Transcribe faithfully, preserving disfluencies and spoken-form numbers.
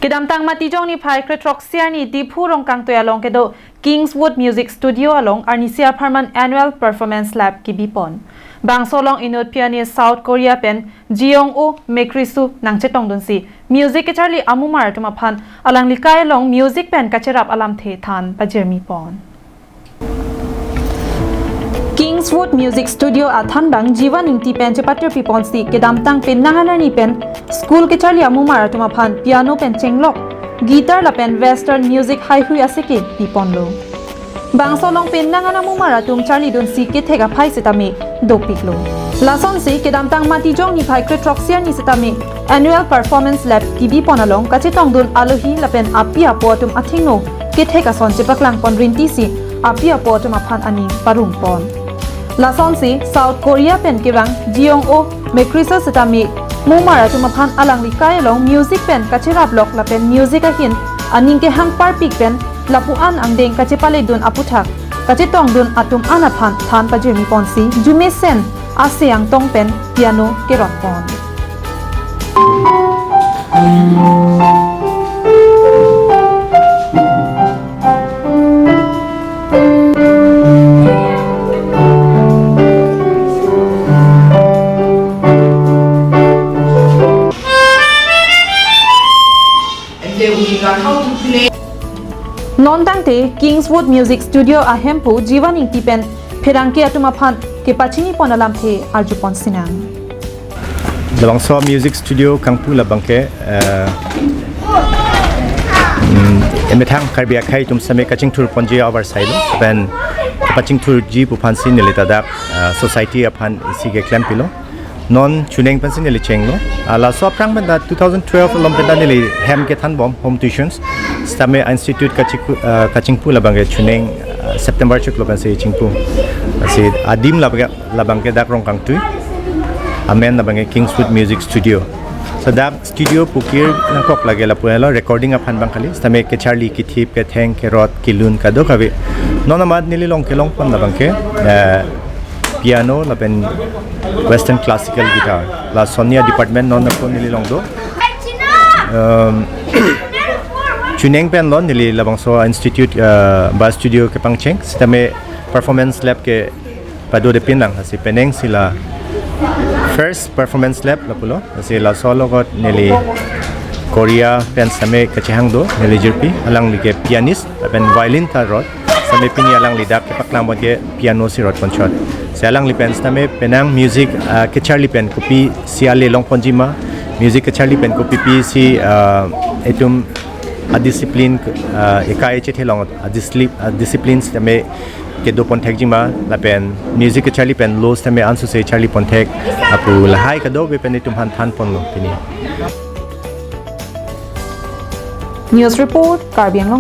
Kedamtang Matijong niphai krethrok siarni Diphu Rongkangtui along kedo Kingswood Music Studio along arnisi apharman annual performance lab kibipon. Bangso along inut pianist South Korea pen Ji Yong O Mekrisu nangchetongdunsi music kecharli amumar atum aphan alangli kai along music pen kacherap alamthe than pajirmipon. Kingswood Music Studio athanbang Jivan Ingti pen chepatirpiponsi kedamtang penang anani pen school kecharli amumar atum aphan piano pen chenglok, guitar lapen western music haihui aseke piponlo. Bangso along penang an amumar atum charlidunsi kethek aphai setame dopiklo. Lasonsi kedamtang Matijong niphai krethrok siarni setame annual performance lab kibipon along kachetongdun alohi lapen api apo atum athengno kethek ason chepaklangpon rintisi api apo atum aphan aning parongpon. Lasonsi South Korea pen kevang Ji Yong O Mekrisu setame mumar atum aphan alangli kai along music pen kacheraplok lapen music ahin aning kehang parpik pen lapu-an angdeng kachepaledun aputhak kachetongdun atum an aphan than pajirmiponsi jumesen ase angtong pen piano kerotpon. And then we learn how to play. Non tangte Kingswood Music Studio ahemphu Jivan Ingti pen pherangke atum aphan kepachinipon alamthe arjupon sinang. Labangso music studio kangpu labangke, eh, mm, emethang Karbi akhei atum same kachingthurponji avar sailo. Pen kepachingthurji pu aphansi neli ta dak, eh, society aphan isi keklempi lo. Non chuning pensi neli chenglo. Ah, laso aphrang pen ta two thousand twelve along pen ta neli hem kethanbom, home tuitions. Setame institute kachiku-, ah, kachingpu labangke chuning, ah, September chiklo pensi chingpu. Lasi adim labangke, labangke dak Rongkangtui. Amen labangke Kingswood Music Studio. So dak studio pukir nangkok lake lapu helo recording aphan bang kali. Setame kecharli kithip, ketheng, kerot, kelun kadokave. Non amat neli long kelongpon labangke, eh, piano lapen western classical guitar. La Sonia department non ako neli long do. Um, chuning pen lo neli labangso institute, uh, ba studio kepangcheng. Setame performance lab kepado de pinlang. Lasi penang si la first performance lab lapulo. Lasi laso alogot neli Korea pen same kachehang do, neli jirpi, alanglike pianist lapen violin ta rot. Same pini alangli dak kepaklang abangke piano si rotponchot. Si alangli pen same penang music, ah, kecharli pen kopisi ale longponjima, music kecharli pen kopipisi, ah, itum adiscipline, ah, ekai chethe long adisli-, adiscipline same kedoponthekjima lapen music kecharli pen lo same ansose charliponthek apu lahai kadokave pen itum aphan thanponlo pini. News report, Karbi Anglong.